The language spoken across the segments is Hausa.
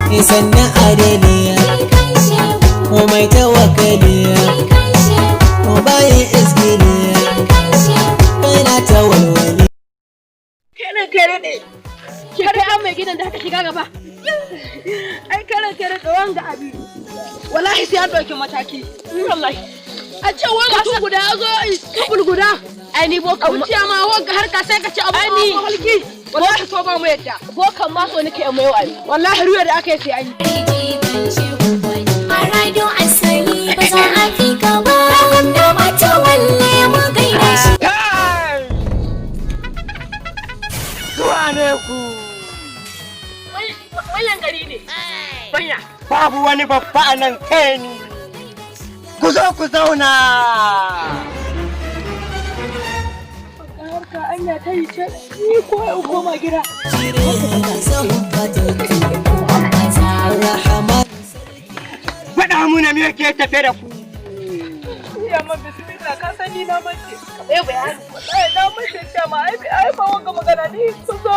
Sannan adaliya, mai tawakaliya, bayan iskiliya, kana ta walwali. Kai kai ne. Kai an mai gidan da aka shiga gaba. Ai karan kai da wanga abi. Wallahi sai an ɗauki mataki. Wallahi. A ce wai mutum guda ya zo kabul guda. Ai ni bokan ma. Abuciya ma wanga harka sai ka ci abu. Ai ni- halki. Wallahi so ba mu yadda. Bokan ma so nake mai wa'azi. Wallahi ruwa da aka yi sai an yi. A rado asali ba za a fi ka ba, gwamna mata walle mu gaida shi. Kai! Zuwa ne ku! Wannan gari ne. Banya. Babu wani babba a nan kai ni. Ku zo ku zauna! Harka anya ta yi ce ni ko in koma gida. Rahama. Faɗa muna me ke tafe da ku. Yamma bismillah, ka sani na mace. Eh, bayani. Wallahi na mace ce ma ai ai ba wanga magana ni kun zo.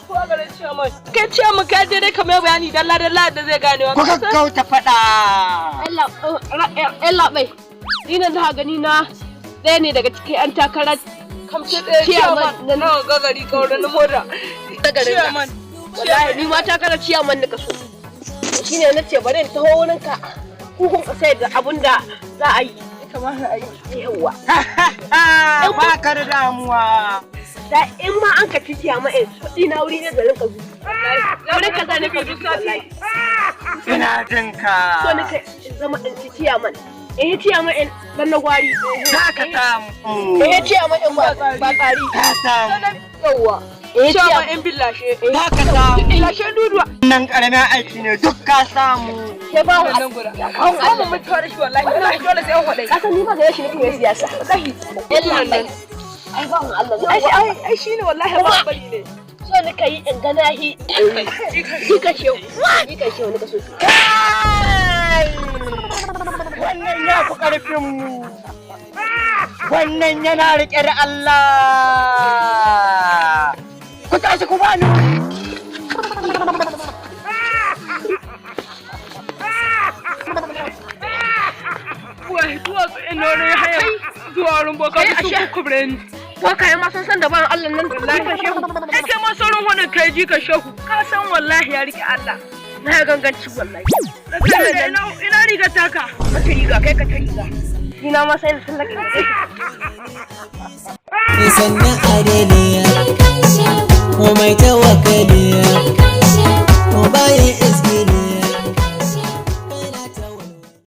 Kun a garin ciyaman. Kai ciyaman, ka je dai kamar bayani dalla dalla da zai gane wa. Ku gaggauta faɗa! Allah bai. Ni nan za gani na ɗaya ne daga cikin 'yan takarar Kamce ɗaya ciyaman ciyaman na wanga gari kauran mota. garin nan. Ciyaman. Wallahi ni ma takarar ciyaman nika so. Shine na ce bari in taho wurin ka. Ku kun sai da abun da za a yi. Kamar a yi. Yawwa. Ba ka da damuwa. Da in ma an ka ci ciyaman in kuɗi na wuri ne garin ka zuwa. Wurin ka za ni ka duk wallahi. Ina jin ka. So nika in zama in ci ciyaman. In yi ciyaman in dan na gwari. Za ka samu. In yi ciyaman in ba tsari. Ka samu. Yawwa. In yi Ciyaman ciyaman. in billashe. Za ka samu. Billashe duduwa. Nan ƙaramin aiki ne duk ka samu. Ke ba Wannan guda. Kawo mu mutuwa da shi wallahi. Wallahi dole sai an kwaɗai. Ka san ni ma gare shi nake yin siyasa. Wallahi. Yalla bai. Ai ba mu Allah. Ai ai ai shine wallahi ba bari ne. So nika yi in gana hi. Jika shehu. Jika shehu nika so. Kai! Wannan ya fi ƙarfinmu. Wannan yana riƙe da Allah. Ku tashi ku bani. Wai duwatsu ina ne haya zuwa wurin boka su kukubre ni. Bokaye ma sun san da ban Allah nan jika shehu. Ai kai ma sauran wannan kai jika shehu. Ka san wallahi ya rike Allah. Na ya ganganci wallahi. Ina ina riga taka. Mata riga kai ka ta riga. Ni na ma sai da sallaka. Sannan adaliya, mai tawakaliya, bayan